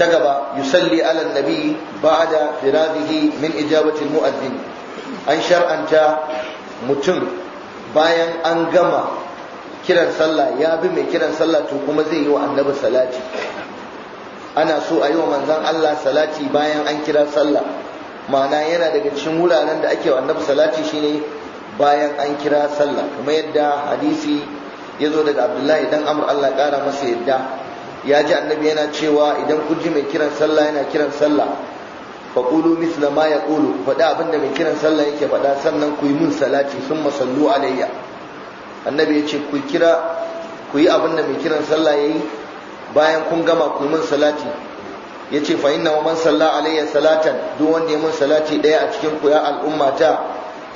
Ta gaba, yusalli ala nabi ba'da firaghihi min ijabati almu'adhdhin. An shar'anta mutum bayan an gama kiran sallah, ya bi mai kiran sallah, to kuma zai yi wa annabi salati. Ana so a yi wa manzon Allah salati bayan an kira sallah. Ma'ana, yana daga cikin wuraren da ake wa annabi salati shine bayan an kira sallah, kamar yadda hadisi ya zo daga Abdullahi dan Amr, Allah kara masa yadda, ya ji annabi yana cewa, "Idan kun ji mai kiran sallah yana kiran sallah, faqulu mithla ma yaqulu," ku faɗa abin da mai kiran sallah yake faɗa, sannan ku yi mun salati, "summa sallu alayya." Annabi ya ce ku kira, ku yi abin da mai kiran sallah yayi, bayan kun gama ku yi mun salati. Ya ce, "Fa inna man salla alayya salatan," duk wanda ya mun salati ɗaya a cikin ku, ya al'ummata,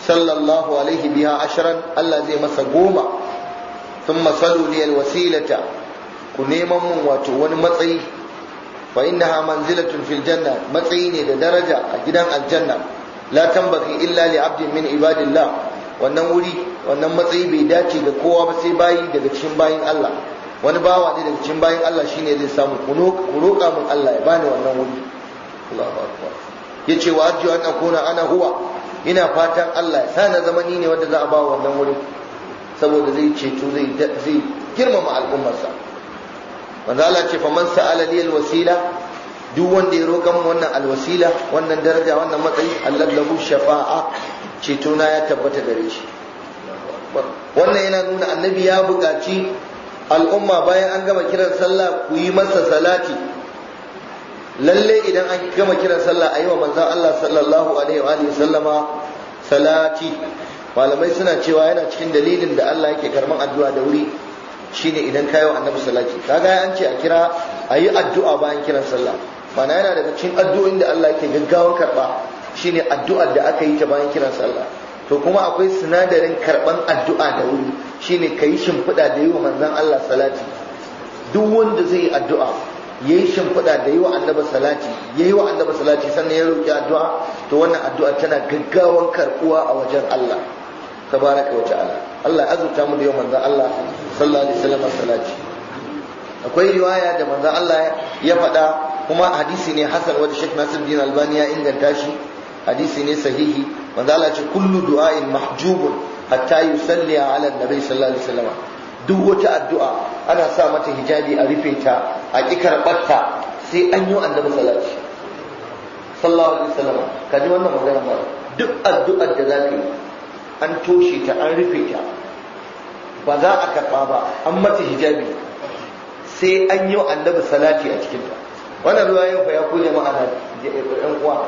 "sallallahu alaihi biha ashran," Allah zai masa 10. "Thumma salu li alwasilata," ku neman mun wato wani matsayi, "fa innaha manzilatun fil janna," matsayi ne da daraja a gidan aljanna, "la tanbaghi illa li abdin min ibadillah," wannan wuri, wannan matsayi bai dace ga kowa ba sai bayi daga cikin bayin Allah. Wani bawa ne daga cikin bayin Allah shine zai samu. Ku roƙa mun Allah ya bani wannan wuri. Allahu akbar. Yace, "Wa arju an akuna ana huwa," ina fatan Allah ya sa na zama ni ne wanda za a ba wannan wuri, saboda zai ceto, zai girmama al'ummarsa. Manzo Allah ce, "Fa man sa'ala li alwasila," duk wanda ya roƙa min wannan alwasila, wannan daraja, wannan matsayi, halat lahu shafa'a, ceto na ya tabbata gare shi. Wannan yana nuna annabi ya buƙaci al'umma, bayan an gama kiran sallah ku yi masa salati. Lalle idan an gama kiran sallah a yi wa manzon Allah sallallahu alaihi wa alihi sallama salati. Malamai suna cewa yana cikin dalilin da Allah yake karban addu'a da wuri shine idan ka yi wa annabi salati. Kaga an ce a kira, a yi addu'a bayan kiran sallah. Mana yana daga cikin addu'o'in da Allah yake gaggawan karba shine addu'ar da aka yi ta bayan kiran sallah. To kuma akwai sinadarin karban addu'a da wuri, shine ka yi shimfiɗa da yi wa manzon Allah salati. Duk wanda zai yi addu'a, ya yi shimfiɗa da yi wa annabi salati, ya yi wa annabi salati, sannan ya roƙi addu'a, to wannan addu'a tana gaggawan karɓuwa a wajen Allah tabaraka wa ta'ala. Allah ya azurta mu da yau manzon Allah sallallahu alaihi wasallam salati. Akwai riwaya da manzon Allah ya faɗa, kuma hadisi ne hasan, wanda Sheikh Nasiruddin Albani ya inganta shi, hadisi ne sahihi. Manzon Allah ce, "Kullu du'ain mahjubun hatta yusalli ala annabi sallallahu alaihi wasallam." Duk wata addu'a ana sa mata hijabi, a rufe ta, a ƙi karɓarta sai an yi annabi salati sallallahu alaihi wasallam. Ka ji wannan magana ba? Duk addu'ar da za ka yi, an toshe ta, an rufe ta, ba za a karɓa ba, an mata hijabi sai an yi annabi salati a cikinta. Wannan ruwayoyin fa, ya ku jama'a na ɗan uwa,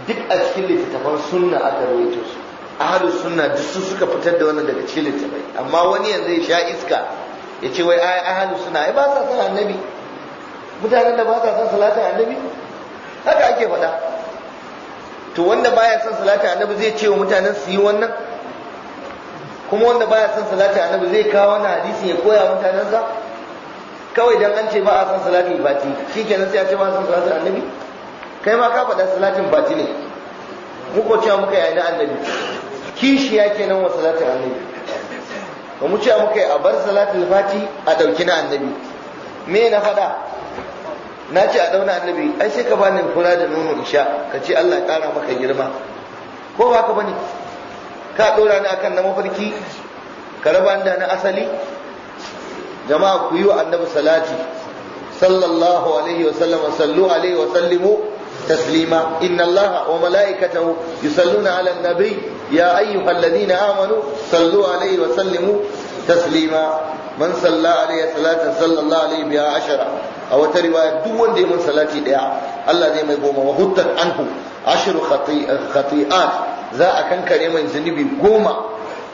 duk a cikin littattafan sunna aka rawaito su. Ahlus sunna duk su suka fitar da wannan daga cikin littattafai. Amma wani yanzu ya sha iska ya ce wai ai ahlus sunna ai ba sa son annabi, mutanen da ba sa son salatin annabi, haka ake faɗa. To wanda baya son salatin annabi zai ce wa mutanen su yi wannan? Kuma wanda baya son salatin annabi zai kawo wannan hadisin ya koya mutanensa? Kawai dan an ce ba a son salatin fati, shikenan sai a ce ba a son salatin annabi? Kai ma ka faɗa salatin fati ne, mu ko cewa muka yi na annabi, kishiya kenan wa salatin annabi. Ba mu cewa muka yi a bar salatin fati a ɗauki na annabi. Me na faɗa? Na ce a ɗauna annabi. Ai sai ka bani fura da nono in sha, ka ce Allah ya ƙara maka girma, ko ba ka bane? Ka ɗora ni akan na mafarki, ka raba ni da na asali. Jama'a, ku yi wa annabi salati sallallahu alaihi wa sallam. Sallu alaihi wa sallimu taslima. Inna allaha wa malaikatahu yusalluna ala nabi, ya ayyuhalladhina amanu sallu alaihi wa sallimu taslima. Man salla alaihi salatan, sallallahu alaihi biha ashara. A wata riwaya, duk wanda ya mun salati daya, Allah zai mai 10. Wa huttat anhu ashru khati'at, za a kankare mai zunubi 10.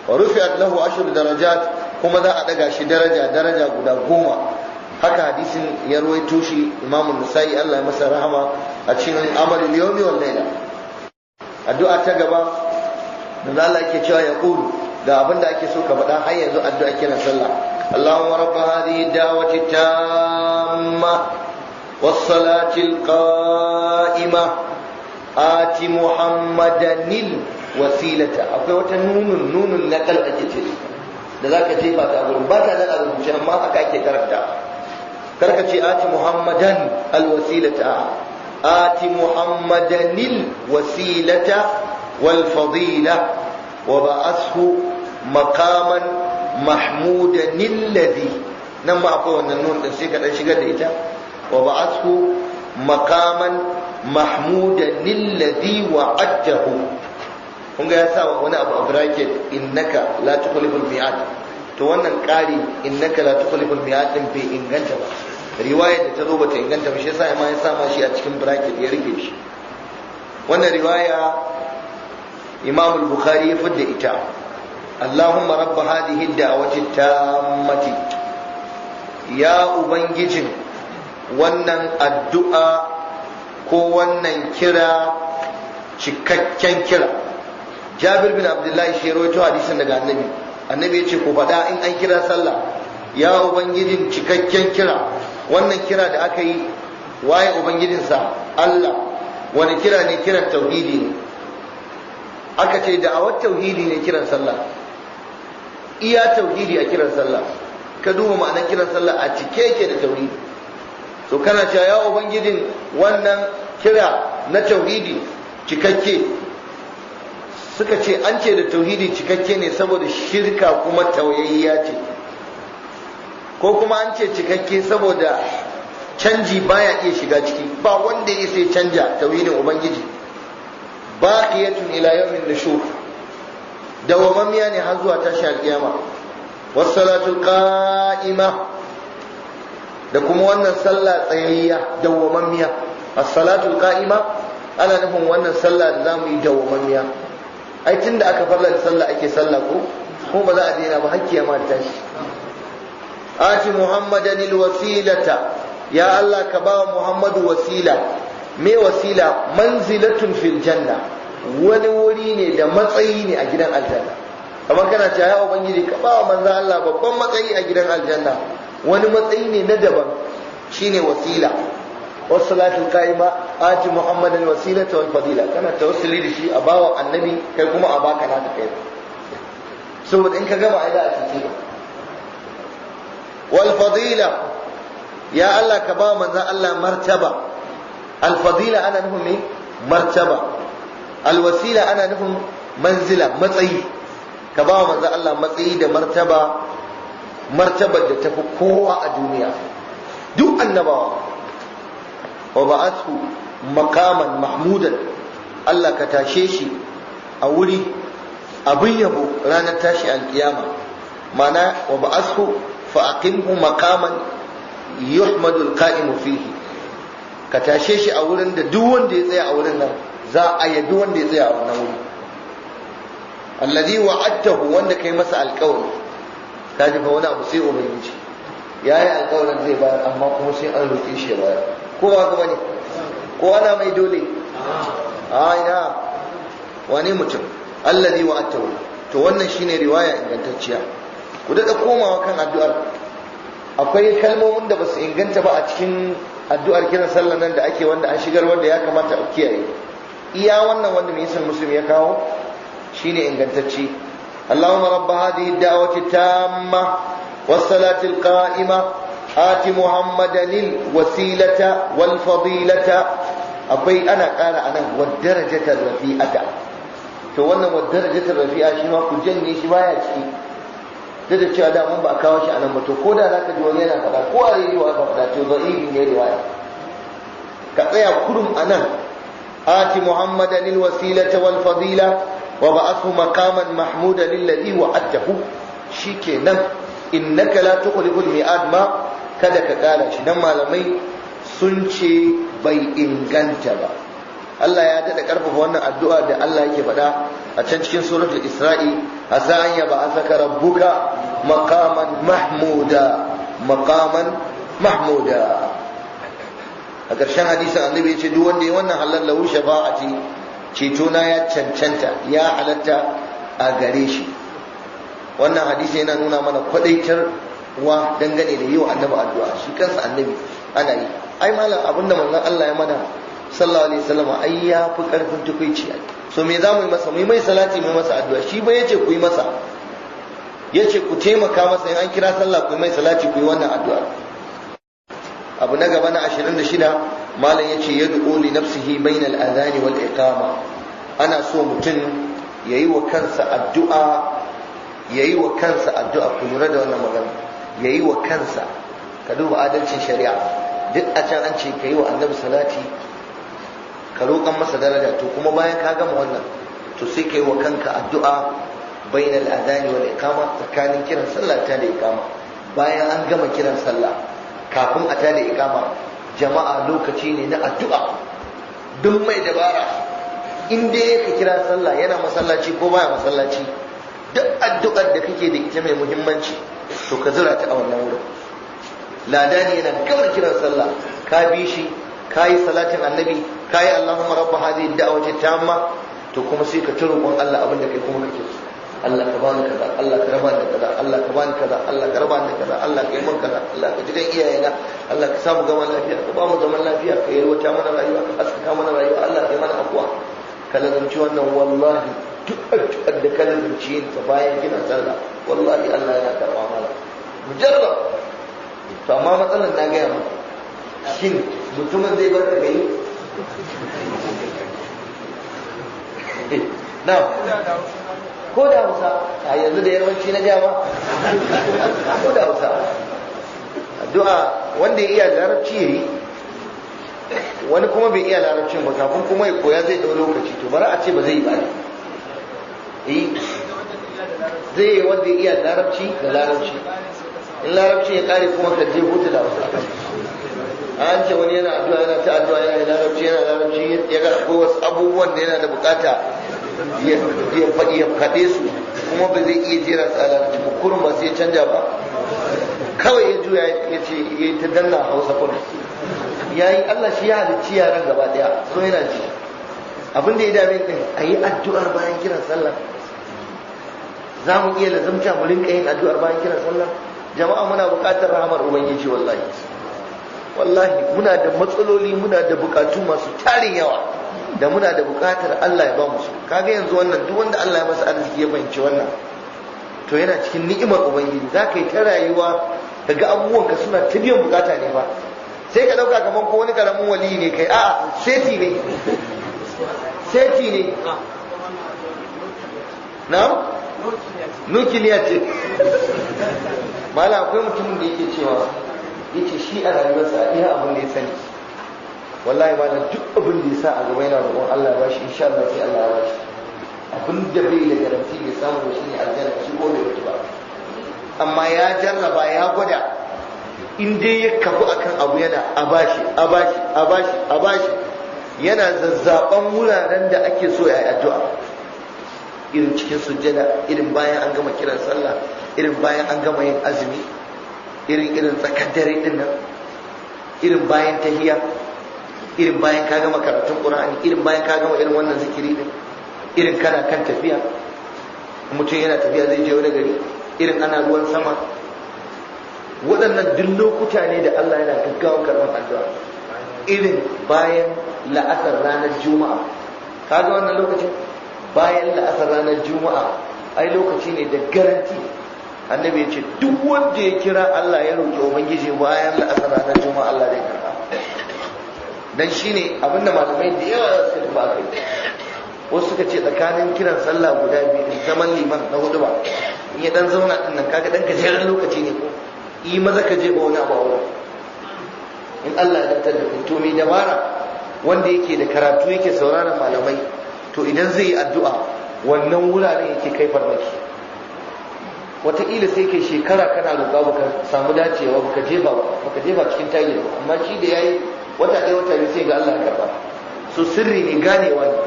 Wa rufi'at lahu ashru darajat, kuma za a daga shi daraja daraja guda 10. Haka hadisin ya ruwaito shi Imamu Nasa'i, Allah ya masa rahama, a cikin amalul yawmi wal layla. Addu'a ta gaba da Allah yake cewa ya qulu, ga abin da ake so ka faɗa har yanzu, addu'a kiran sallah: "Allahumma rabb hadhihi da'wati tamma was salati al-qa'ima, ati Muhammadanil wasilata." Akwai wata nunun, nunun naqal ake ce, da zaka jefa ta gurin, ba ta nan a rubuce, amma haka ake karanta. Karka ce ati Muhammadan alwasilata, ati Muhammadanil wasilata wal fadila wa ba'athu maqaman mahmudan alladhi. Nan ma akwai wannan nun din, sai ka dan shigar da ita. Wa ba'athu maqaman mahmudan alladhi wa'adtahu. Kun ga ya sa wani abu a bracket, innaka la tukhliful mi'ad. To wannan ƙari innaka la tukhliful mi'ad din bai inganta ba, riwayar da ta zo bata inganta ba, shi yasa ma ya sa ma shi a cikin bracket ya rike shi. Wannan riwaya Imam al-Bukhari ya fidda ita. Allahumma rabb hadhihi ad-da'wati tammati, ya ubangijin wannan addu'a ko wannan kira, cikakken kira. Jabir bin Abdullahi shi rawaito hadisin daga Annabi. Annabi ya ce ku faɗa in an kira sallah, ya ubangijin cikakken kira. Wannan kira da aka yi, waye ubangijinsa? Allah. Wani kira ne? Kiran tauhidi ne. Aka ce da'awar tauhidi ne kiran sallah, iya tauhidi a kiran sallah. Ka duba ma'anar kiran sallah a cike yake da tauhidi. To kana cewa ya ubangijin wannan kira na tauhidi cikakke. Suka ce an ce da tauhidi cikakke ne saboda shirka kuma tauyayya ce, ko kuma an ce cikakke saboda canji baya iya shiga ciki, ba wanda ya sai canja tauhidin ubangiji. Baqiyatun ila yawmin nushur, dawamammiya ne har zuwa tashi alkiyama. Wassalatu qa'ima, da kuma wannan sallah tsayayya dawwamammiya. As-salatu qa'ima ana nufin wannan sallah da zamu yi dawwamammiya. Ai tunda aka farla sallah ake sallah, ko ko ba za a daina ba har kiyama ta tashi. Ati Muhammadan alwasilata, ya Allah ka ba Muhammadu wasila. Me wasila? Manzilatun fil janna, wani wuri ne da matsayi ne a gidan aljanna. Kamar kana cewa ya ubangiji ka ba wa manzon Allah babban matsayi a gidan aljanna, wani matsayi ne na daban, shine wasila. Wassalatu qa'ima ati Muhammadan wasilata wal fadila, kana tawassuli da shi a bawa annabi, kai kuma a baka naka kai, saboda in ka gama ai za a cece ka. Wal fadila, ya Allah ka ba manzon Allah martaba. Al fadila ana nufin me? Martaba. Al wasila ana nufin manzila, matsayi. Ka ba manzon Allah matsayi da martaba, martabar da tafi kowa a duniya, duk annabawa. Wa ba'athu maqaman mahmudan, Allah ka tashe shi a wuri abin yabo ranar tashi alkiyama. Mana wa ba'athu fa aqimhu maqaman yuhmadu alqa'imu fihi, ka tashe shi a wurin da duk wanda ya tsaya a wurin nan za a yabi wanda ya tsaya a wannan wuri. Alladhi wa'adtahu, wanda kai masa alƙawari. Ka ji fa wani abu sai ubangiji yayi alƙawarin zai bayar, amma kuma sai an roƙe shi ya bayar. Ko ba haka bane? Ko ana mai dole? A ina wani mutum alladhi wa'adtahu. To wannan shine riwaya ingantacciya. Ku daɗa komawa kan addu'ar. Akwai kalmomin da basu inganta ba a cikin addu'ar kiran sallah nan da ake, wanda an shigar, wanda ya kamata a kiyaye. Iya wannan wanda mai Hisnul Muslim ya kawo shine ingantacce. Allahumma rabb hadhihi ad-da'wati tamma was-salati al-qa'ima ati Muhammadan al-wasilata wal fadilata. Akwai ana ƙara anan wad darajata rafi'ata. To wannan wad darajata rafi'a shi ma ku janye shi, baya ciki. Duk da cewa da mun ba a kawo shi anan ba, to ko da zaka ji wani yana faɗa ko a rediyo aka faɗa, to da'ifi ne riwaya. Ka tsaya kurum anan, ati Muhammadan al-wasilata wal fadila wa ba'athu maqaman mahmudan alladhi wa'adtahu. Shikenan, innaka la tukhliful mi'ad ma kada ka kara shi, dan malamai sun ce bai inganta ba. Allah ya daɗa ƙarfafa wannan addu'a da Allah yake faɗa a can cikin suratul Isra'i, asa an yab'athaka rabbuka maqaman mahmuda, maqaman mahmuda. A ƙarshen hadisin annabi ya ce duk wanda ya wannan halal lahu shafa'ati, ceto na ya cancanta, ya halatta a gare shi. Wannan hadisi yana nuna mana kwadaitar wa dangane da yi wa annabi addu'a. Shi kansa annabi ana yi. Ai malam, abinda manzon Allah ya mana sallallahu alaihi wasallam ai ya fi karfin tukuici. So me za mu yi masa? Mu yi mai salati, mu yi masa addu'a. Shi ba yace ku yi masa, yace ku taimaka masa in an kira sallah ku yi mai salati, ku yi wannan addu'a. Abu na gaba na 26, malam yace yad'u li nafsihi bainal adhan wal iqama. Ana so mutum yayi wa kansa addu'a, yayi wa kansa addu'a. Ku lura da wannan magana, yayi wa kansa. Ka duba adalcin shari'a, duk a can an ce ka yi wa annabi salati, ka roƙan masa daraja, to kuma bayan ka gama wannan to sai ka yi wa kanka addu'a bainal adani wal iqama, tsakanin kiran sallah ta da iqama. Bayan an gama kiran sallah kafin a ta da iqama, jama'a lokaci ne na addu'a. Duk mai dabara in dai ka kira sallah yana masallaci ko baya masallaci, duk addu'ar da kake da ita mai muhimmanci to ka zura ta a wannan wurin. Ladani yana gama kiran sallah, ka bi shi, ka yi salatin annabi, ka yi Allahumma rabba hadhihi da'wati tamma, to kuma sai ka ta roƙon Allah abin da kai kuma kake so. Allah ka bani kaza, Allah ka raba ni da kaza, Allah ka bani kaza, Allah ka raba ni da kaza, Allah ka yi min kaza, Allah ka ji kan iyayena, Allah ka samu zaman lafiya, ka ba mu zaman lafiya, ka yalwata mana rayuwa, ka haskaka mana rayuwa, Allah ka yi mana afuwa. Ka lazumci wannan, wallahi duk addu'ar da ka lazumci yin ta bayan kiran sallah, wallahi Allah yana karɓa mana. Mujarrab. To amma matsalar na gaya maka, shin mutumin zai bar ka yi? Na ko da Hausa, a yanzu da yawanci na jama, ko da Hausa addu'a wanda ya iya larabci ya yi, wani kuma bai iya larabcin ba, kafin kuma ya koya zai ɗau lokaci, to bara a ce ba zai yi ba. Zai yi wanda ya iya larabci da larabci, in larabci ya kare kuma ka je hutu da Hausa. An ce wani yana addu'a, yana ta addu'a, yana larabci, yana larabci, ya ga akwai wasu abubuwan da yana da bukata ya faɗi, ya faɗe su, kuma ba zai iya jera su a larabci ba, kurum ba sai ya canja ba, kawai ya juya ya ce ya ta danna Hausa kurum. Ya yi Allah shi ya halicci yaran gaba ɗaya, so yana ji. Abin da ya dame ɗin, a yi addu'ar bayan kiran sallah. Za mu iya lazumta mu rinka yin addu'ar bayan kiran sallah? Jama'a muna buƙatar rahamar Ubangiji wallahi. Wallahi muna da matsaloli, muna da buƙatu masu tarin yawa da muna da buƙatar Allah ya ba mu su. Kaga yanzu wannan duk wanda Allah ya masa arziki ya fahimci wannan, to yana cikin ni'imar Ubangiji. Za ka yi ta rayuwa kaga abubuwan ka suna ta biyan buƙata ne fa, sai ka ɗauka kamar ko wani karamin wali ne kai, a'a seti ne, seti ne. Na nukiliya ce. Mala akwai mutumin da yake cewa, yace shi a rayuwarsa iya abin da ya sani, wallahi malam duk abin da ya sa a gaba yana roƙon Allah ya bashi, insha Allah sai Allah ya bashi. Abin da bai da garanti bai samu ba shine aljanna, shi ko bai mutu ba, amma ya jarraba ya gwada, in dai ya kafu akan abu yana a bashi, a bashi, a bashi, a bashi, yana zazzaban wuraren da ake so ya yi addu'a, irin cikin sujjada, irin bayan an gama kiran sallah, irin bayan an gama yin azumi, irin tsakar dare din nan, irin bayan tahiya, irin bayan ka gama karatun Qur'ani, irin bayan ka gama irin wannan zikiri din, irin kana kan tafiya, mutum yana tafiya zai je wani gari, irin ana ruwan sama. Waɗannan duk lokuta ne da Allah yana gaggawan karɓar addu'a. Irin bayan la'asar ranar Juma'a, kaga wannan lokacin bayan la'asar ranar Juma'a ai lokaci ne da garanti. Annabi ya ce duk wanda ya kira Allah ya roƙi Ubangiji bayan la'asar ranar Juma'a Allah zai karɓa. Dan shine abinda malamai da yawa suka tafi akai. Wasu suka ce tsakanin kiran sallah guda biyu zaman liman na hudu ba, in ya dan zauna din nan kaga dan gajeren lokaci ne ko yi maza ka je ba wani abu a wurin. In Allah ya dantar da kai, to mai dabara wanda yake da karatu yake sauraron malamai, to idan zai yi addu'a wannan wuraren yake kai farmaki. Wataƙila sai kai shekara kana roƙa baka samu dacewa, baka jefa baka jefa cikin tagin ba, amma shi da yayi wata ɗaya wata biyu sai ga Allah ya karba. So sirri ne, ganewa ne.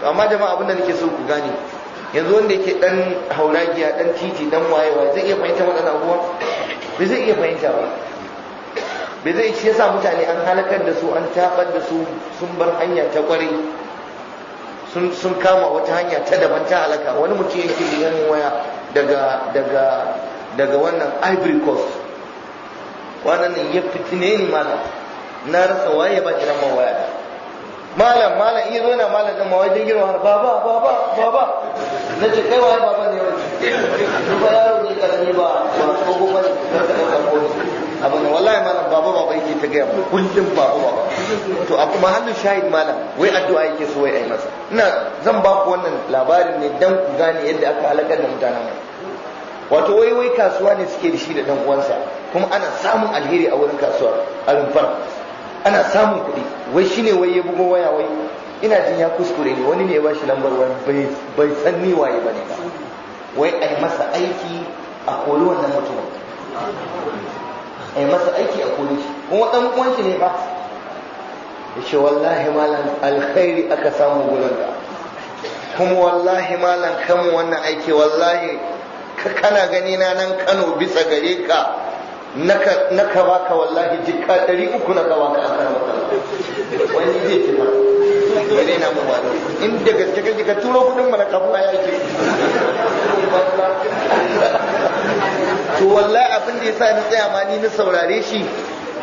To amma jama'a abin da nake so ku gane, yanzu wanda yake dan hauragiya, dan titi, dan wayewa, zai iya fahimta waɗannan abubuwa? Bai zai iya fahimta ba. Bai zai. Shi yasa mutane an halakar da su, an tabar da su, sun bar hanya ta ƙwarai, sun kama wata hanya ta daban ta halaka. Wani mutum yake bugan waya daga wannan Ivory Coast, wannan ya fitine ni malam, na rasa waye ba kiran man waya. Malam malam iya zo na malam din ma wajen girma har baba baba baba, na ce kai waye baba ne wani, ni ba yaro ne karami ba ba tsoho bane, kar ka dauka ko Abin wallahi malam baba baba yake ta gaya mu kullum baba baba. To a kuma hannun shahid malam wai addu'a yake so wai ai masa. Ina zan ba ku wannan labarin ne dan ku gane yadda aka halakar da mutanen nan. Wato wai wai kasuwa ne suke da shi da dan uwansa, kuma ana samun alheri a wurin kasuwa a rumfar, ana samun kuɗi. Wai shine wai ya bugo waya, wai ina jin ya kuskure ne, wani ne ya bashi lambar wani bai san ni waye bane ba, wai ai masa aiki a koli wannan mutumin, ai masa aiki a koli shi, kuma dan uwan shi ne ba. Yace wallahi malam alkhairi aka samu gurin ka, kuma wallahi malam kan wannan aiki wallahi kana gani na nan Kano bisa gare ka na ka baka wallahi jikka 300 na ka baka akan wani zai ci ba bare na mu ba inda gaske kake ka turo kudin mana kafin a yaki. To wallahi abin da yasa na tsaya ma ni na saurare shi,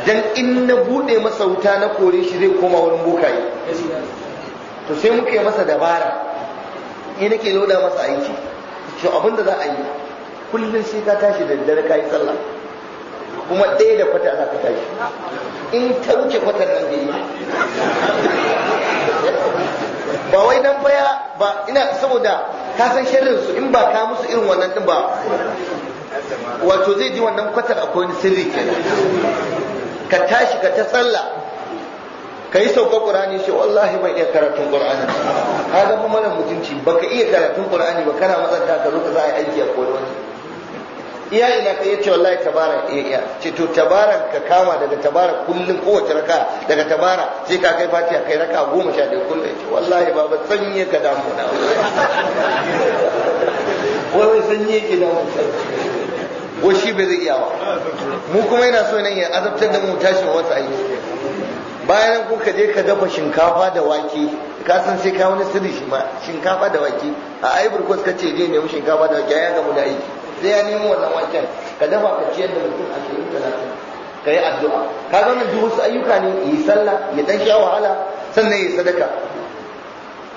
dan in na bude masa wuta na kore shi zai koma wurin bokaye. To sai muka yi masa dabara, ni nake loda masa aiki. To abin da za a yi kullum sai ka tashi da daddare ka yi sallah, kuma ɗaya da kwata za ka tashi, in ta wuce kwatan nan da yi ba wai dan baya ba, ina saboda ka san sharrin su, in ba ka musu irin wannan din ba, wato zai ji wannan kwatar akwai wani sirri kenan. Ka tashi ka ta sallah, ka yi sauka Qur'ani, shi wallahi ban iya karatun Qur'ani. Ka ga kuma mara mutunci, baka iya karatun Qur'ani ba kana matsanta ka zo ka za a yi aiki a kori wani. Iya ina ka yace wallahi tabara iya ce to tabaran ka kama daga tabara kullum kowace raka daga tabara sai ka kai Fatiha kai raka 11 kullum. Yace wallahi baba sanye ka damu na, wai sanye ki damu wai shi bai zai iya ba. Mu kuma yana so nan ya azabtar da mu tashi wasu aiki. Bayan kun ka je ka dafa shinkafa da wake, ka san sai ka wani sirri shi ma shinkafa da wake a Ivory Coast ka ce je nemi shinkafa da wake, ya gamu da aiki sai ya nemo wannan waken ka dafa ka ciyar da mutum 20-30 ka yi addu'a. Ka ga wannan duk wasu ayyuka ne, yi sallah ya dan sha wahala sannan ya sadaka,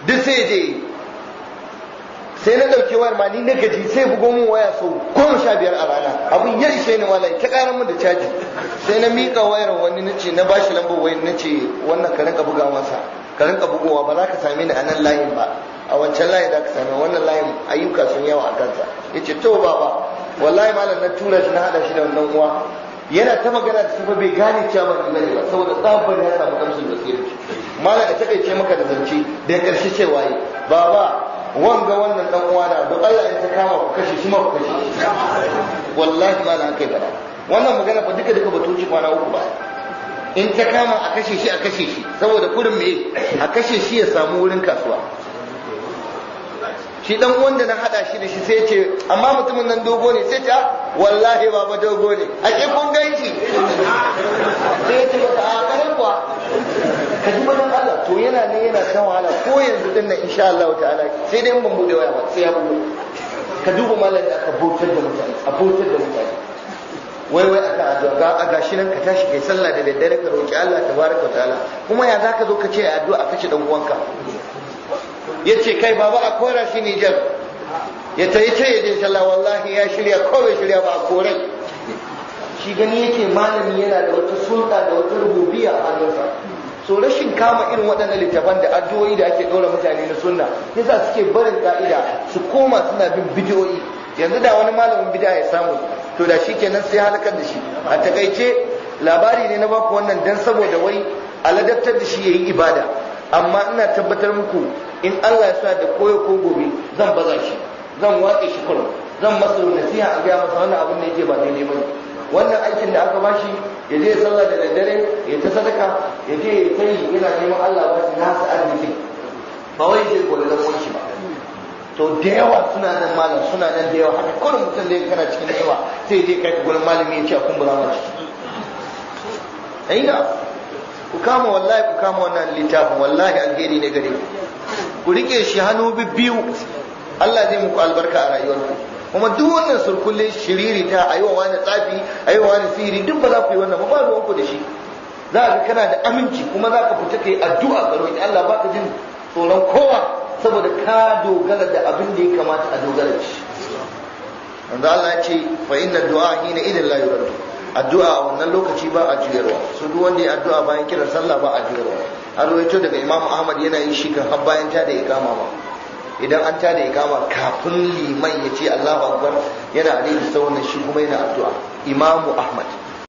duk sai je. Sai na ɗauki wayar ma ni na gaji, sai bugo mun waya sau 15 a rana, abin ya ishe ni wallahi ta ƙarar mun da caji. Sai na miƙa wayar wani na ce na bashi lambar wayar, na ce wannan ka rinka buga masa, ka rinka bugowa, ba za ka same ni a nan layin ba, a wancan layin za ka same wannan layin ayyuka sun yawa a kansa. Ya ce to baba wallahi malam na tura shi na haɗa shi da wannan uwa, yana ta magana da su ba bai gane cewa ba ni bane ba, saboda tsabar ya samu kamshin basira. Malam da takaice maka da zance da ƙarshe cewa yi baba wanga wannan dan uwana don Allah in ta kama ku kashe shi ma ku kashe shi. Wallahi malam kai bada wannan magana fa duka duka ba tuci kwana 3 ba. In ta kama a kashe shi a kashe shi, saboda kurin me a kashe shi ya samu wurin kasuwa. Shi dan uwan da na hada shi da shi sai ce amma mutumin nan dogo ne, sai ce wallahi baba dogo ne, a ke kun gan shi. Sai ya ce masa a karan kuwa ka ji bazan Allah. To yana ne yana kan wahala ko yanzu din nan insha Allah ta'ala sai dai ban bude waya ba sai ya bugo. Ka duba malam da aka bautar da mutane, a bautar da mutane wai wai aka addu'a ga a gashi nan ka tashi kai sallah da daddare ka roki Allah tabaraka ta'ala, kuma ya zaka zo ka ce addu'a kace dan uwanka. Yace kai baba a kora shi Nijar ya tayi ce ya je sallah, wallahi ya shirya ko bai shirya ba a kore shi. Gani yake malami yana da wata sulta da wata rububiyya a hannunsa. So rashin kama irin waɗannan littafan da addu'o'i da ake ɗora mutane na sunna yasa suke barin ka'ida su koma suna bin bid'o'i. Yanzu da wani malamin bid'a ya samu to da shikenan sai halakar da shi. A takaice labari ne na baku wannan dan saboda wai aladabtar da shi yayi ibada, amma ina tabbatar muku in Allah ya sa da koyo ko gobe zan baza shi, zan watse shi kurum, zan masa nasiha a gaya masa wannan abin da yake ba daidai bane. Wannan aikin da aka bashi ya je sallah da daddare ya ta sadaka ya je ya ta yi yana neman Allah ba shi nasa arziki, ba wai je ko da shi ba. To da yawa suna nan malam, suna nan da yawa haka kullum mutum da kana cikin yawa sai je kai ka gurin malami ya ce a kumbura ma ciki. Aina ku kama wallahi, ku kama wannan littafin wallahi alheri ne gare ku, ku rike shi hannu biyu, Allah zai muku albarka a rayuwarku. Kuma duk wannan surkulle shiriri ta ayi wa wani tsafi ayi wa wani sihiri duk ba za ku yi wannan ba, ba ruwanku da shi. Za ka kana da aminci kuma za ka fita kai addu'a ka roki Allah, baka jin tsoron kowa saboda ka dogara da abin da ya kamata a dogara da shi. Manzo Allah ya ce fa inna du'a hina idan la yurad. Addu'a a wannan lokaci ba a juyarwa. Su duk wanda ya addu'a bayan kiran sallah ba a juyarwa. An rawaito daga Imam Ahmad yana yin shi kan har bayan ta da iqama ma. Idan an ta da iqama kafin liman ya ce Allahu akbar, yana alaihi wannan, shi kuma yana addu'a, Imam Ahmad.